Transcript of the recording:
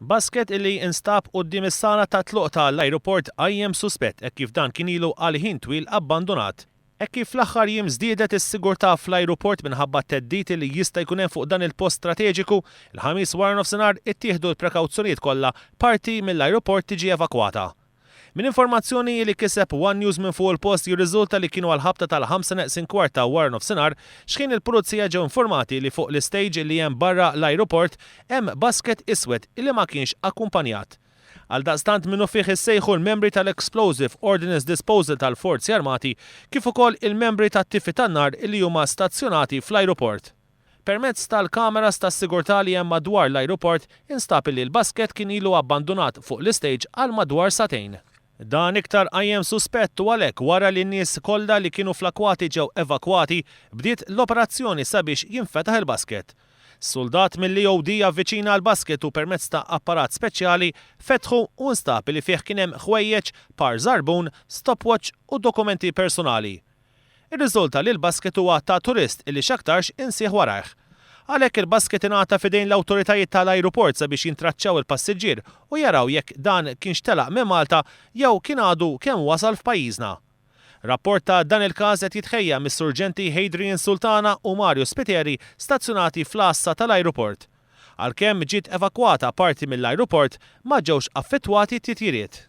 Basket illi instab quddiem is-sala tat-tluq ta' l-ajruport qajjem suspett hekk kif dan kien ilu għal ħin twil abbandunat. Hekk kif fl-aħħar jiem żdiedet is-sigurtà fl-ajruport minħabba t-theddid li jista' jkun hemm fuq dan il-post strateġiku, il-Ħamis waranofsinhar ittieħdu l-prekawzjonijiet kollha parti mill-ajruport tiġi evakwata. Minn informazzjoni li kiseb one News minn fuq il-post jirriżulta li kienu għall-ħabta tal-ħamsa neqsin kwart ta' waranofsinhar x'ħin il-Pulizija ġew informati li fuq l-istage li hemm barra l-ajruport hemm basket iswed li ma kienx akkumpanjat. Għaldaqstant minnufih issejħu l-membri tal-Explosive Ordnance Disposal tal-Forzi Armati kif ukoll il-membri tat-tifi tan-nar li huma stazzjonati fl-ajruport. Permezz tal-kameras tas-sigurtà li hemm madwar l-ajruport instab illi l-basket kien ilu abbandunat fuq l-istage għal madwar sagħtejn. Dan iktar qajjem suspett u għalhekk wara li n-nies kollha li kienu fl-akkwati ġew evakwati, bdiet l-operazzjoni sabiex jinfetaħ il-basket. Suldat mill-EOD avviċina l-basket u permezz ta' apparat speċjali fetħu u nstab li fih kien hemm ħwejjeġ, par żarbun, stopwatch u dokumenti personali. Irriżulta li l-basket huwa ta' turist illi x'aktarx insih warajh. Għalhekk il-basket ingħata f'idejn l-awtoritajiet ta' l-ajruport sabiex jintraċċaw il-passiġġier u jaraw jekk dan kienx telaq minn Malta jew kien għadu kemm wasal f'pajjiżna. Rapport ta' dan il-każ qed jitħejja mis-Surġenti Hadrian Sultana u Mario Spiteri stazzjonati fl-għassa tal-ajruport. Għalkemm ġiet evakwata parti mill-ajruport, ma ġewx affettwati t-titjiriet.